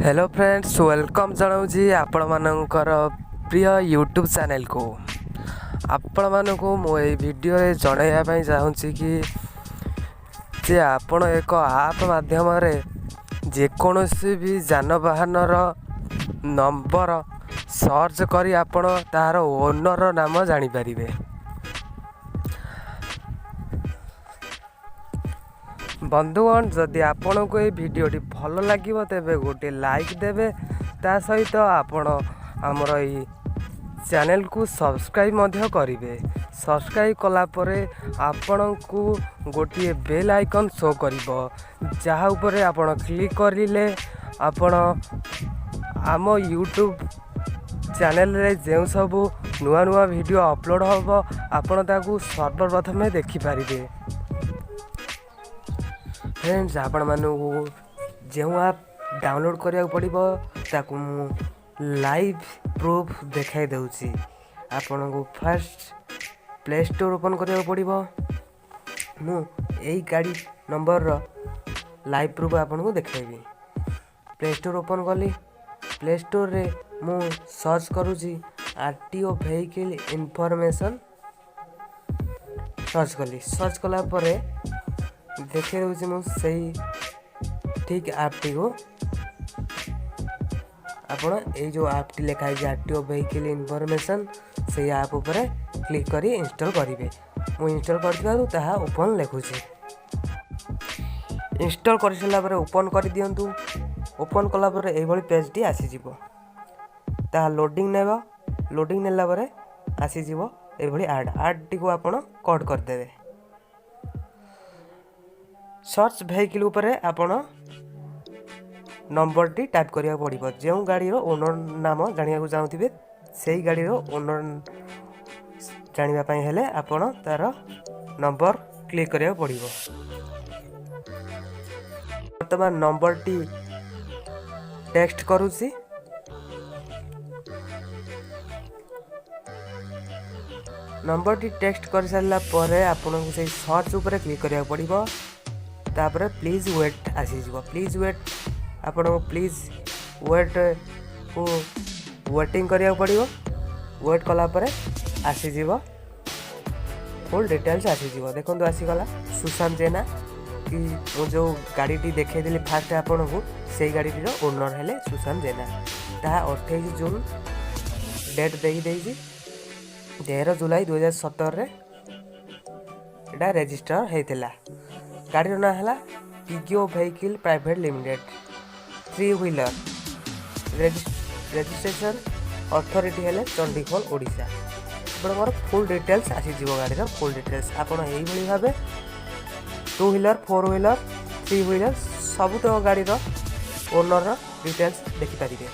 Hello friends, welcome ଜଣାଉଛି ଆପଣମାନଙ୍କର ପ୍ରିୟ YouTube ଚ୍ୟାନେଲ୍କୁ। ଆପଣମାନଙ୍କୁ ମୁଁ ଏଇ ଭିଡ଼ିଓରେ ଜଣାଇବା ପାଇଁ ଚାହୁଁଛି କି ଯେ ଆପଣ ଏକ ଆପ୍ ମାଧ୍ୟମରେ ଯେକୌଣସି ବି ଯାନବାହନର ନମ୍ବର ସର୍ଚ୍ଚ କରି ଆପଣ ତାହାର ଓନର୍ ନାମ ଜାଣିପାରିବେ। ବନ୍ଧୁଗଣ, ଯଦି ଆପଣଙ୍କୁ ଏଇ ଭିଡ଼ିଓଟି ଭଲ ଲାଗିବ, ତେବେ ଗୋଟିଏ ଲାଇକ୍ ଦେବେ। ତା ସହିତ ଆପଣ ଆମର ଏଇ ଚ୍ୟାନେଲକୁ ସବସ୍କ୍ରାଇବ୍ ମଧ୍ୟ କରିବେ। ସବସ୍କ୍ରାଇବ୍ କଲା ପରେ ଆପଣଙ୍କୁ ଗୋଟିଏ ବେଲ୍ ଆଇକନ୍ ଶୋ କରିବ, ଯାହା ଉପରେ ଆପଣ କ୍ଲିକ୍ କରିଲେ ଆପଣ ଆମ ୟୁଟ୍ୟୁବ୍ ଚ୍ୟାନେଲରେ ଯେଉଁ ସବୁ ନୂଆ ନୂଆ ଭିଡ଼ିଓ ଅପଲୋଡ଼ ହେବ, ଆପଣ ତାକୁ ସର୍ବପ୍ରଥମେ ଦେଖିପାରିବେ। ଫ୍ରେଣ୍ଡସ୍, ଆପଣମାନଙ୍କୁ ଯେଉଁ ଆପ୍ ଡାଉନଲୋଡ଼୍ କରିବାକୁ ପଡ଼ିବ, ତାକୁ ମୁଁ ଲାଇଭ୍ ପ୍ରୁଫ୍ ଦେଖାଇ ଦେଉଛି। ଆପଣଙ୍କୁ ଫାର୍ଷ୍ଟ ପ୍ଲେ ଷ୍ଟୋର୍ ଓପନ୍ କରିବାକୁ ପଡ଼ିବ। ମୁଁ ଏଇ ଗାଡ଼ି ନମ୍ବରର ଲାଇଭ୍ ପ୍ରୁଫ୍ ଆପଣଙ୍କୁ ଦେଖାଇବି। ପ୍ଲେ ଷ୍ଟୋର୍ ଓପନ୍ କଲି। ପ୍ଲେ ଷ୍ଟୋର୍ରେ ମୁଁ ସର୍ଚ୍ଚ କରୁଛି, RTO vehicle information search କଲି। ସର୍ଚ୍ଚ କଲା ପରେ ଦେଖାଇ ଦେଉଛି ମୁଁ ସେଇ ଠିକ୍ ଆପ୍ଟିକୁ। ଆପଣ ଏଇ ଯେଉଁ ଆପ୍ଟି ଲେଖା ହେଇଛି RTO vehicle information, ସେଇ ଆପ୍ ଉପରେ କ୍ଲିକ୍ କରି ଇନଷ୍ଟଲ୍ କରିବେ। ମୁଁ ଇନଷ୍ଟଲ୍ କରିଥିବାରୁ ତାହା ଓପନ୍ ଲେଖୁଛି। ଇନଷ୍ଟଲ୍ କରିସାରିଲା ପରେ ଓପନ୍ କରିଦିଅନ୍ତୁ। ଓପନ୍ କଲା ପରେ ଏଇଭଳି ପେଜ୍ଟି ଆସିଯିବ। ତାହା ଲୋଡ଼ିଂ ନେବ। ଲୋଡ଼ିଂ ନେଲା ପରେ ଆସିଯିବ ଏଇଭଳି ଆଡ଼୍। ଆଡ଼୍ଟିକୁ ଆପଣ କଟ୍ କରିଦେବେ। ସର୍ଚ୍ଚ ଭେହିକିଲ୍ ଉପରେ ଆପଣ ନମ୍ବରଟି ଟାଇପ୍ କରିବାକୁ ପଡ଼ିବ। ଯେଉଁ ଗାଡ଼ିର ଓନର୍ ନାମ ଜାଣିବାକୁ ଚାହୁଁଥିବେ, ସେଇ ଗାଡ଼ିର ଓନର୍ ଜାଣିବା ପାଇଁ ହେଲେ ଆପଣ ତା'ର ନମ୍ବର କ୍ଲିକ୍ କରିବାକୁ ପଡ଼ିବ। ବର୍ତ୍ତମାନ ନମ୍ବରଟି ଟେକ୍ସଟ କରୁଛି। ନମ୍ବରଟି ଟେକ୍ସଟ କରିସାରିଲା ପରେ ଆପଣଙ୍କୁ ସେଇ ସର୍ଚ୍ଚ ଉପରେ କ୍ଲିକ୍ କରିବାକୁ ପଡ଼ିବ। ତାପରେ ପ୍ଲିଜ୍ ୱେଟ୍ ଆସିଯିବ। ପ୍ଲିଜ୍ ୱେଟ୍, ଆପଣଙ୍କୁ ପ୍ଲିଜ୍ ୱେଟ୍କୁ ୱେଟିଂ କରିବାକୁ ପଡ଼ିବ। ୱେଟ୍ କଲା ପରେ ଆସିଯିବ, ଫୁଲ୍ ଡିଟେଲ୍ସ ଆସିଯିବ। ଦେଖନ୍ତୁ, ଆସିଗଲା ସୁଶାନ୍ତ ଜେନା କି ମୁଁ ଯେଉଁ ଗାଡ଼ିଟି ଦେଖାଇଥିଲି ଫାଷ୍ଟ ଆପଣଙ୍କୁ, ସେଇ ଗାଡ଼ିଟିର ଓନର୍ ହେଲେ ସୁଶାନ୍ତ ଜେନା। ତାହା 28 ଜୁନ୍ ଡେଟ୍ ଦେଇ ଦେଇଛି। 13 ଜୁଲାଇ 2017ରେ ଏଇଟା ରେଜିଷ୍ଟର ହେଇଥିଲା। ଗାଡ଼ିର ନାଁ ହେଲା ପିଗିଓ vehicle private limited, three wheeler. Registration authority ହେଲେ ଚଣ୍ଡିଖୋଲ, ଓଡ଼ିଶା। ଆପଣଙ୍କର ଫୁଲ୍ ଡିଟେଲ୍ସ ଆସିଯିବ, ଗାଡ଼ିର ଫୁଲ୍ ଡିଟେଲ୍ସ। ଆପଣ ଏଇଭଳି ଭାବେ two wheeler, four wheeler, three wheeler ସବୁତକ ଗାଡ଼ିର ଓନର୍ର ଡିଟେଲ୍ସ ଦେଖିପାରିବେ।